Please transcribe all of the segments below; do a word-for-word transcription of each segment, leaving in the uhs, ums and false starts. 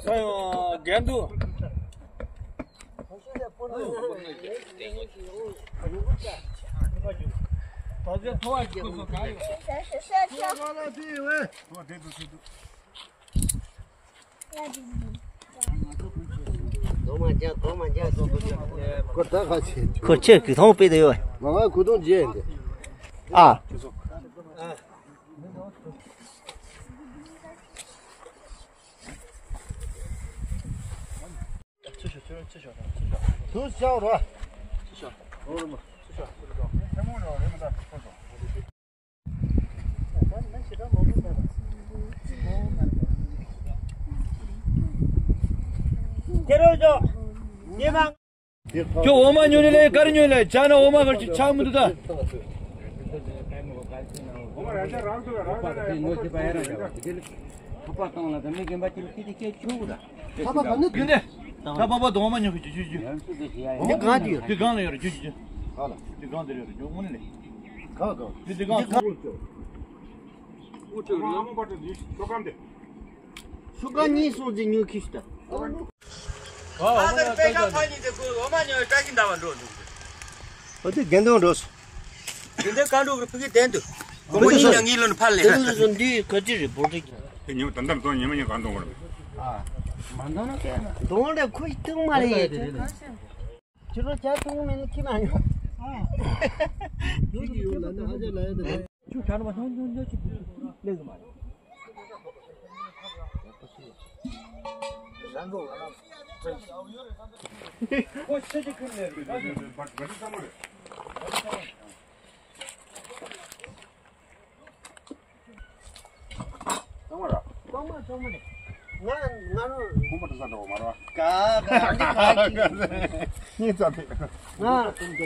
ས་ཡོང་རྒན་འདུག་ད་ཚོད་ཐོ་བ་གི་སྐུ་སོ་ག་ཡོད། ཁོ་ད་ཁ་ཆེ། ཁོ་ཆེ་གི་ཐོང་པེ་དེ་ཡོད། ང་ང་གུ་དོང་རྗེས་འདི། ཨ། དུ་ཤག་རོ། ཁྱོད་འོ་མ་ཉོ་ནི་ལས་གར་ཉོ་ལས་ཆ་ན་འོ་མ་གར་ཅིག་ཆག་མི་འདུག་ད། ཁ་པར་གང་ལ་དམིགས་རྒན་པ་ཅིག་ལ་ཁྱེད་ཀྱིས་སྐད་ཆུ་བུ་ད། ཁ་པར་གང་ནས་ཡོད་ནས། ད་པ་པ་དོ་མ་ཉོ་གི་ཅུ་ཅུ་ཅུ། འདི་གང་དུ་ཡོད། དེ་གང་ལ་ཡོད་རེད་ཅུ་ཅུ་ཅུ། ག་ལ། དེ་གང་དུ་ཡོད་རེད་ཅུ་དངོས་གནས་ལས། ག་ག། དེ་དེ་གང་དུ། ཨུ་ཅོ་ལ་མོ་པ་ཏི་ཤོ་གམ་དེ། ཤོ་གམ་གཉིས་སོང་ཅི་ཉོ་ཁིས་ད། ཨ་ཙར་པེ་ཤང་ཕ་ཉི་དེ་ཁོ་འོ་མ་ཉོ་བཀྲ་ཤིས་འདའ་བ་འགྲོ་འདུག་ཨོ་དེ་རྒན་དོན་འགྲོ་སོང་། དེ་འདྲའི་བཀའ་འགྲོ་གི་ཕ་གི་བསྟན་དུ། དགོང་མོ་ཉིན་ཡང་ངའི་ལོ་ནས་ཕར་ལས་དེ་ལོ་སོང་འདི་ག་ཅི་རེད་བོ་འགྲིག་དེ་ཉིན་ད་ལྟར་ཚོ་ཉི་མ་ཉིན་གང་གཏོང་བར། ཨ། མ་འདང་ན་སྐད་ན། གདོང་ལས་ཁོ་ཡི་ཐུག་མ་རེད་ཡ། ཁྱོད་རང་ཇ་འཐུང་མེད་ན་ཁྱི་མ་ཡོང་། ཁྱི་གི་ཡོང་ལ་ནི་ཧ་ཅང་ལ་ཡ་དེ་རེད། ཁྱོད་ཇ་ནི་མ་ཤོང་ཆུང་ཆུང་ཅིག་ལེགས་མ་རེད། ཁོ་ཤེས་ཀྱི་ཁུར་ལས་རེད། གཙང་མ་ར། གཙང་མ་གཙང་མ་རེད། ང་ང་རང་ཁོང་པ་དུ་ས་འདྲ་བོ་མ་ར། ག་ག་ཨ་ནི་ག་ཅིག་ངས་རྩ་དེ། ང་ཁོང་པ་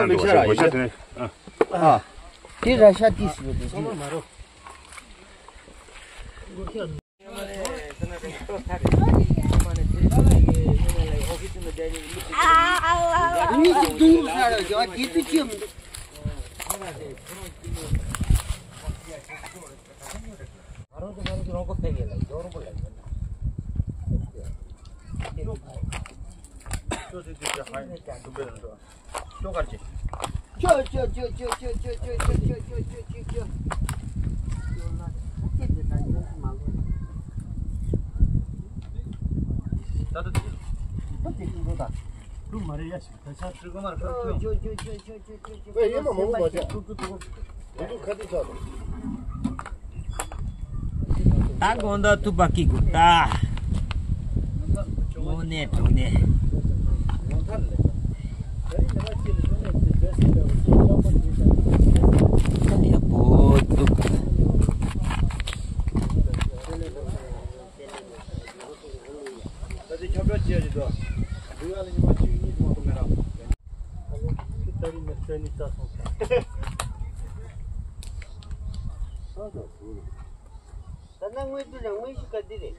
མི་ཤ་ར་ཡོད། ཨ། དེ་ར་ཤ་ཏིས་ཡོད་དེ། གཙང་མ་མ་ར། མི་ཞིག་སྡུག་ས་ར་ཡོད་ཀྱི་དུས་ཅི་མི་འདུག་ཅོ་ཅོ་ཅོ། ད་ད་ད། ལུག་མ་རེད་ཡ་ཞིག་ད་ཆ་ཁྲི་གོ་མར་ཁ་ཁྱོད། ཅོ་ཅོ་ཅོ། ཨེ་ཡེ་མ་མང་པོ་མ་བྱ། ཐུག་ཐུག་ཐུག་ཐུག་ཁ་ཐུག་ཆགས་འདུག་ད་དགོང་དག་ཐུག་པ་ཀི་གུ་ད། དངོས་གནས་དྲང་གནས། ཡག་པོ་འདུག་ད་ལྟའི་ཁྱབ་བསྒྲགས་བྱས་ཡོད་དོ། འདི་ཡ་ལ་ཉི་མ་གཅིག་གཉིས་མ་གཏོགས་མེད་ར། ད་ལོ་ཁྱི་ད་རིང་ནས་རྩ་ནས་རྩ་སོང་ས། ད་ན་དངོས་འདི་ར་དངོས་གཞི་ག་འདི་རེད།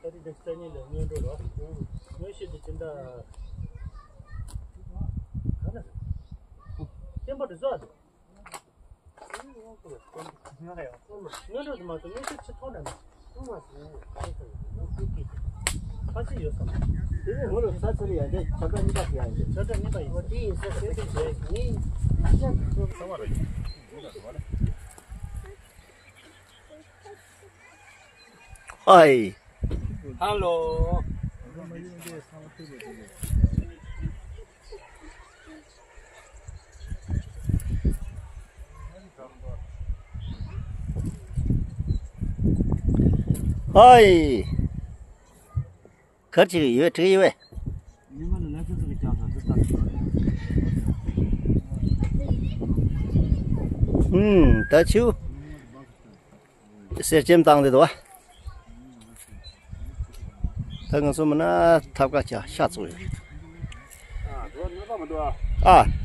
ད་རིང་ནས་རྩ་ནས་ལ་སྔོན་འགྲོ་ར། དངོས་གཞི་འདི་དེ་འདྲ་ག་ན་རེད། སེམས་པ་དེ་བཟོ་ཨ་དེ། སྔོན་འགྲོ་དུ་མ་ཐུབ་དངོས་ཤུགས་ཆེ་མཐོང་ན་མེད། ཁ་ཆེ་ཡོད་བསམ། དེ་ནས་ངོ་ལ་ས་ཚུར་ཡ་འདྲ་ཆ་འདྲ་གཉིས་པ་ཞིག་ཡ་འདྲ། ཆ་འདྲ་གཉིས་པ་ཡིན། འོ་དེ་ཡིན་ས་དེ་དེ་བྱས་ངས་ཨ་ཅག་གི་ཚོ། ཨའི། ཧ་ལོ། ཨའི། གར་ཅིག་ཡོད་དྲིས་ཡོད། ཨུམ། ད་ཆུ། གསེར་སྐྱེམས་བཏང་དེ་འདུག་བ། ད་ང་ཚོ་མིན་ན་ཐབ་ཀ་ཆ་ཤ་ཚོ་ཡོད། ཨ། ཨ། ཨ།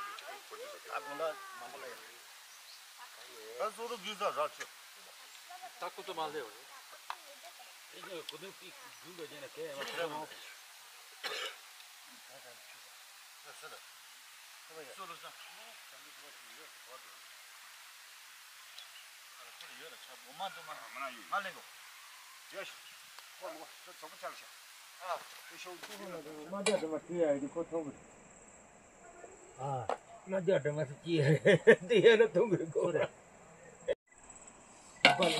ད་དགོང་དག་མང་པོ་ལ་ཡོད། ད་སོ་རུ་རྒྱུ་ས་རག་ཆོད། ད་ཁོ་ཚོ་མ་ལས་བ་རེད། ཨེ་ཅེ་གོ་དོན་ཏིག་རྒྱུན་དུ་རྒྱན་ན་གས་ཡང་མ་ཁོ་ཚོ་མང་པོ། ཨ། ང་རྒྱ་དྲི་མ་སུ་ཅི་རེད། འདི་ཡ་ན་ཐུང་གི་གོ་རེད། ཤ་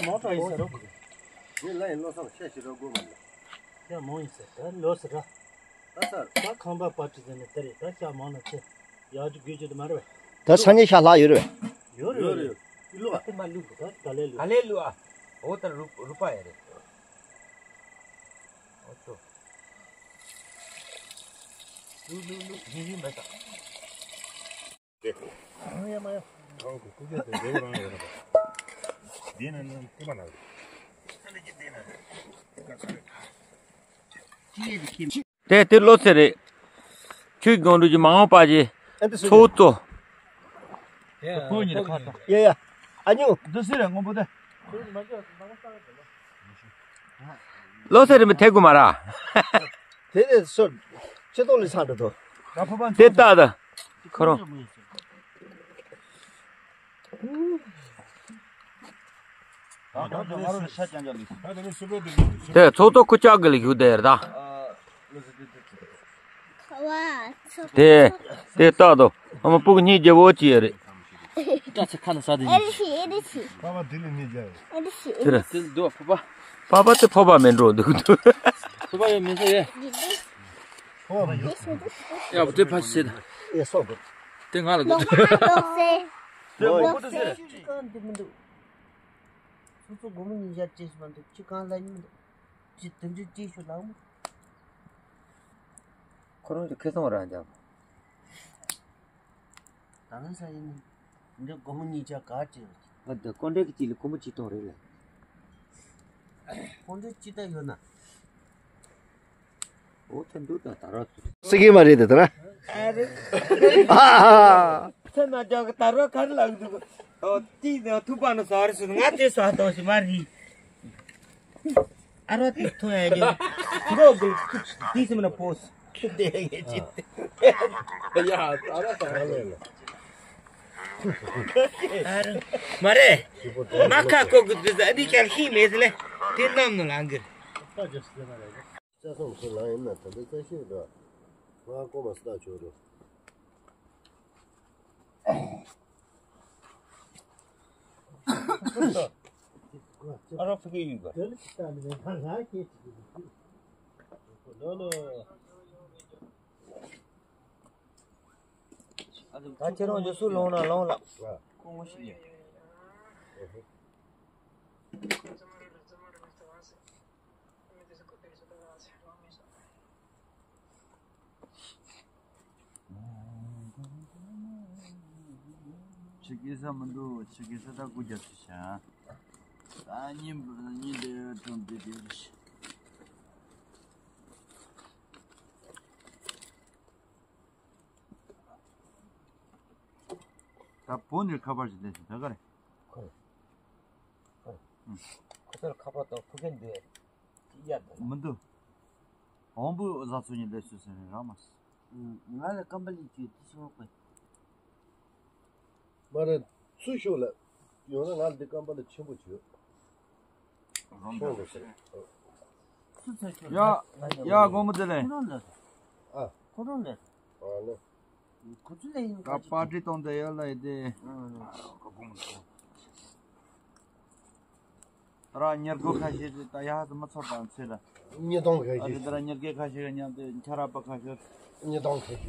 མང་དྲགས་ཡིན་ཟེར་རོ། ངས་ལ་ཡིན་བློ་བཟང་ཤ་ཞིག་རོ་དགོས་མ་ལ། ཤ་མང་ཡིན་ཟེར་ད་ལོ་ཟེར་ར། ད་ས། ད་ཁང་པ་པ་ཏི་ཟེར་ནས་དེ་རེད། ད་ཤ་མང་ན་ཚེ་ཡག་ཅིག་དགོས་ཀྱི་དུ་མ་རེད་བས། ད་སང་ཉིན་ཤ་ལྷག་ཡོད་རེད་བས། ཡོད་རེད་ཡོད་རེད། ལུག་ཨ། དེ་མ་ལུག་ད་ད་ལས་ལུག་ག་ལས་ལུག་ཨ། འོ་ད་རུ་རུ་པ་ཡ་རེད། འོ་ཚོ། ལུག་ལུག་ལུག་ཡིན་ཡིན་མ་ད། དེ་དེ་བློ་ཚེ་རེད། ཆུ་སྒང་དྲུག་གི་མ་འོངས་པ་གི་ཚོགས་གཙོ། ཡ་ཡ། ཨ་ཉུ། བློ་ཚེ་རེད་མི་ཐེ་གུ་མ་ར། དེ་ནས་སོ། ཆེ་ཏོག་ལི་སང་འགྲོ་དོ། དེ་ལྟ་ད། ཁོ་རང་། དེ་ཚོགས་གཙོ་ཁུ་ཅག་གི་ལ་བཞུགས་དེ་རེད་ད། དེ་དེ་ལྟ་དོ། ཨ་མ་སྤུ་གུ་གཉིས་རྒྱབ་འོ་ཅི་ཡ་རེད། ཏྲ་ཚེ་ཁ་ན་ས་དེ་ཨེ་རེད་ཤི་ཨེ་རེད་ཤི། པ་པ་དེ་ལས་ནི་རྒྱ་ཡོད། ཨེ་རེད་ཤི་ཨེ་དེ་རེད། རེད་ཤི། དེ་འདུག་ཕོ་པ། པ་པ་དེ་ཕོ་པ་མིན་འགྲོ་འདུག་འདུག་ཕོ་པ་ཡོད་མིན་ས་ཡོད། ཕོ་པ་མིན་འགྲོ། ཡ་བུ་དེ་ཕ་ཤི་ད། ཨེ་སོག་གི། དེ་ང་ལ་འདུག་ལོག་སེ། དེ་ལོག་སེ། ཅི་གང་འདི་མི་འདུག་སོ་སོ་སྒོར་མོ་ཉིས་བརྒྱ་སྤྲད་ཤི་མ་འདུག་ཅི་གང་ལ་ཉིན་མི་འདུག་ཅི་དེ་འདྲ་སྤྲད་ཤི་ལགས་མོ། ཁོ་རང་ཚོ་ཁེ་བཟང་རང་འཇགས། ད་ནང་ས་ཡིན། འདི་སྒོར་མོ་ཉིས་བརྒྱ་ག་ཅི་ཡོད། ང་འདི་ཀོན་ཀྲེག་གཅིག་ལ་སྒོར་མོ་གཅིག་སྟོང་རེད་ལ། ཀོན་ཀྲེག་གཅིག་ད་ཡོད་ན། འོ་ཚ་འདུག་ད་ད་ར། སྲིད་ཀྱི་མ་རེད་དེ་ད་ར། ཨ་རེད། ཚ་ན་རྒྱག་གི་ད་ར་གར་ལ་འདུག་ཨོ་ཏི་ནི་ཐུག་པ་ནི་ཟ་རེད་ཟེར་ང་དེ་ཟ་ཐོག་ཞིག་མ་རེད། ཨ་རོ་དེ་ཐུང་ཡ་གི་མགོ་གི་ཏི་སི་མ་ན་པོས། དེ་ཡ་གི་ཅི། ཡ་ཨ་རོ་ད་ར་ལེ་ལེ། ཨ་རོ་མ་རེད། མ་ཁ་ཀོ་གི་དེ་ཟ་དེ་ཀྱང་ཤི་མེད་ཟེར་ལེ། དེ་ནམ་ནུ་ལང་གི། རྩ་སོང་ཚུར་ལངས་ཡིན་ན་ད་ལྟ་རྩ་ཤེས་འགྲོ། ང་ཀོ་མ་སི་ད་ཆོ་རོ། ཨ་རོ་ཕི་ཀི་ཡིན་པ། ལོ་ལོ། ད་ཁྱེད་རང་ཡོད་སུ་ལོང་ན་ལོང་ལ། ཁོ་ངོ་ཤེས་ཡ། ཆི་གེ་ས་མི་འདུག་ཆི་གེ་ས་ད་སྒུག་རྒྱབ་ཆི་ཤ། ད་གཉིད་གཉིད་དེ་དྲན་དེ་དེ་རེད། ད་བོད་ནས་ཁ་པར་ཞིག་སླེབས་སོང་ད་ག་རེ། ཁོ་རེ། ཁོ་ཁོ་ཚོར་ཁ་པར་དང་ཕུག་གན་འདུག་ཡ་འདུག་མི་འདུག་དབང་པོའི་བཟའ་ཚོ་གཉིས་སླེབས་སོང་ཟེར་ནས་རག་མ་སོང་། ང་ལ་ཀམ་པ་ལི་ཅིག་དེ་སོང་དཔེ། མ་རེད། ཚུར་ཤོག་ལ། ཡོང་ན་ང་འདི་སྐམ་པ་ལ་ཆེན་པོ་བྱོས། ཤོག་ལ་ཟེར། ཡ། ཡ་དགོང་མོ་དེ་ལས། ཁོ་རང་ལ། ཨ། ཁོ་རང་ལ། ཨ་ལ། ཁོ་ཚོ་ལ་ཡིན་ད་པ་ཏི་གཏོང་དེ་ཡོད་ལ་ཡི་དེ། ཨ་ལ། ར་ཉེར་དགུ་ཁ་ཤས་ཤིག་ད་ཡ་ཧ་ཙི་མི་ཚོར་དང་ཚེ་ལ། ཉིས་སྟོང་ཁ་ཨ་ཤས་རི་ད་ར་ཉེར་བརྒྱད་ཁ་ཤས་མཉམ་དུ་ཁྱ་ར་པ་ཁ་ཤས། ཉིས་སྟོང་ཁ་ཤས།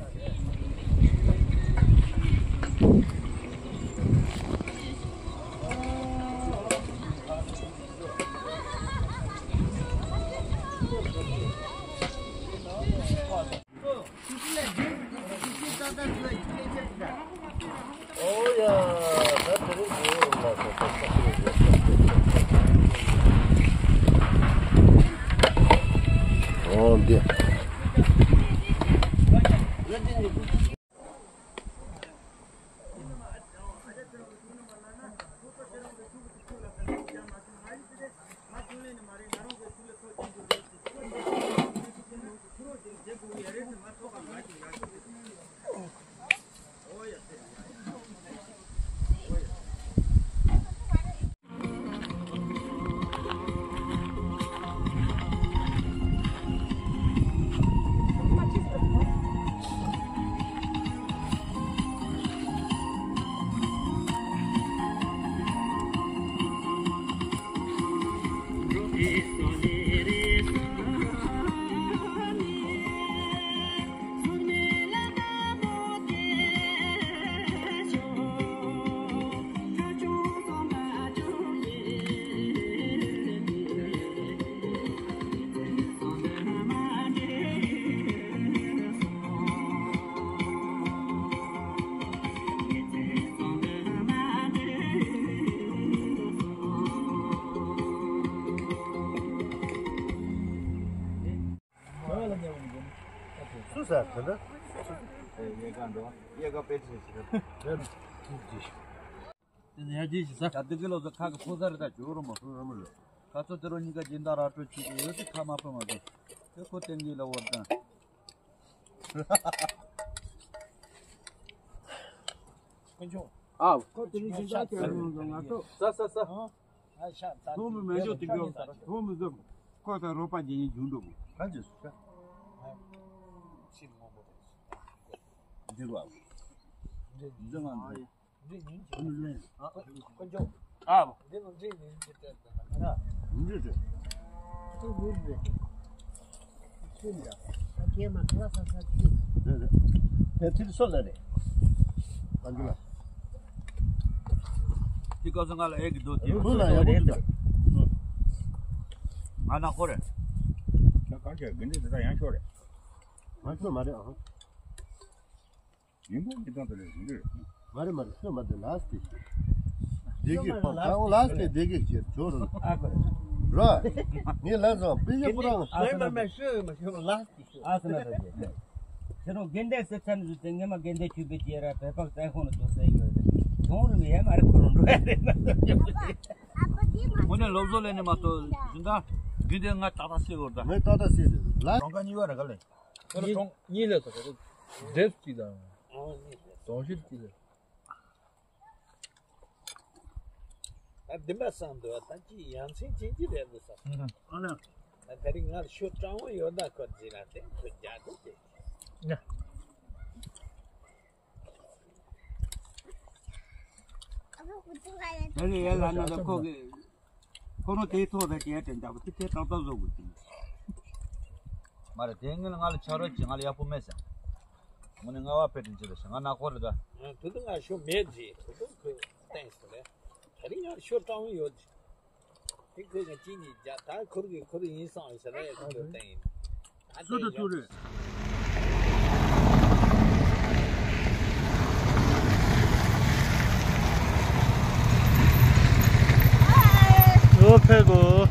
སུ་ཟ་དེ་འདྲ། ཡེ་ག་འགྲོ། ཡེ་ག་པེ་ཅི་ཞིག་རེད། དེ་ནས་ཡར་རྒྱས་ཞིག་ཟ། ད་འདི་གི་ལོ་ཚོ་ཁ་གི་ཕོ་གསར་རེ་ད་ཇོ་རུ་མ། ཁ་ཚོ་དེ་རུ་གཉིས་ཀ་སྦྱིན་བདག་ར་སྤྲོད་བྱེད་ཀྱི་ཡོད་དེ་ཁ་མ་ཕོ་མ་དང་། དེ་ཁོ་བསྟན་གི་ལ་བོར་དང་། ཨ། ཁོ་དེ་རིང་སྦྱིན་བདག་ཀྱང་ཡོང་ང་ཚོ། ཟ་ཟ་ཟ། ཨ། ཐོག་མི་མེད་འཇོག་དེ་གི་ཐོག་མི་ཟ། ཁོ་ད་རོགས་པ་རྗེས་ཉིན་རྒྱུན་འགྲོ་དགོས། ག་ཚོད་སུ་ཁ། འདི་རུ་ཨ། འདི་ང་འདི། འདི་ཉིན་གྱི། ཨ། འདི་ནང་འདྲེ་ཉིན་གྱི་སྟེར་དང་ན། འདི་རེད། ཁོ་ཡུལ་རེད། ཤིན་ཏུ། ཨ་ཁྱེད་མ་ཁ་ས་ས་ཅི། རེད་རེད། དེ་ཚིག་སོ་ལ་རེད། ཨ་འདི་ལ། དེ་སྐབས་སུ་ང་ལ་ཨེ་གི་འདུག་དེ། རུ་ལ་ཡག་པོ་འདུག་ང་ན་ཁོ་རེད། ད་གང་བྱས་དགེ་འདུན་དེ་དག་ཡང་ཤོར་རེད། ང་ཚོ་མ་རེད་ཨ། ཡིན་པ་མི་གཏོང་དེ་ལས་རིང་རེད། མ་རེད་མ་རེད་ཤོ་མ་དེ་ལ་སྟེ། བདེ་སྐྱིད་ཕོག་ད་འོང་ལ་སྟེ་བདེ་སྐྱིད་ཆེ་ཇོ་རུ། ཨ་ཁོ་རེད། ར། ངས་ལ་སོང་པི་ཡ་པུ་རང་། ཨ་སོ་ན་ད་ཤོ་མ་ཤོ་ལ་སྟེ་ཤོ། ཨ་སོ་ན་ད་ཇེ། ཁྱེད་རང་དགེ་འདུན་ཟེར་ཚར་ནས་བཟོས་ཏེ་ངས་མ་དགེ་འདུན་ཆོས་པའི་རྗེས་ར་བོད་པ་བཙན་ཁོང་ནས་རྫོགས་སེ་ཡོད་རེད། གྱོང་རུ་མི་ཡ་མ་རེད་ཁོ་རང་འགྲོ་ཡ་རེད་ན། དངོས་གནས་སློབ་གསོ་ལེན་ནས་མ་གཏོགས་གཞན་དག་དགེ་འདུན་ང་ཏག་ཏག་སེ་བོར་ད། ངས་ཏག་ཏག་སེ་རེད་ལ། གྲངས་ཀ་གཉིས་པ་རེད་ག་ལེ། ཁྱོད་ལ་གྲངས་གཉིས་ལས་སོ་ཁ་ཚོ་འདེབས་གཅིག་དང་། ཨང་གཉིས་ལས། གྲངས་བཤེར་གཅིག་ལས། ད་འདི་མ་བསམ་འདུག་ད་ཅི་ཡ་མཚན་ཅན་གྱི་རེད་འདུག་བསམ། ཨ་ན། ད་དེ་རིང་ང་ལ་ཤོ་སྤྲང་བོ་ཡོད་ན་ཁོ་འཛིན་ན་དེ་ཁོ་རྒྱ་དེ་དེ། དེ་ནི་ཡར་ལངས་ན་ད་ཁོ་གི་ཁོ་རང་དེའི་ཐོག་ལ་བྱས་ཏེ་འདྲ་པོ་དེ་དེ་ཏག་ཏག་བཟོ་དགོས་ཀྱི། མ་རེད། དེ་ངས་ང་ལ་ཕྱག་རོགས་བྱེད། ང་ལ་ཡག་པོ་མེད་ཟེར། དངོས་གནས་ང་བ་དཔེ་དྲིན་ཆེ་ལ་ཞེ་ང་ནག་པོ་རེད་ད། ད་དུང་ང་ཤོ་མེད་ཟེར། ད་དུང་ཁོས་བསྟན་སོང་ལེ། ད་རིང་ང་ཤོ་སྤྲང་བོ་ཡོད་ཟེར། དེ་ཁོས་ང་གཅིག་གཉིས་རྒྱག་ད་ཁུར་གི་ཁུར་ཡིན་སོང་ཟེར་ལེ། ཁོས་བསྟན་ཡིན། ད་སུ་དེ་དང་སུ་ཡོད་རེད། ཨོ་ཕེ་གོ།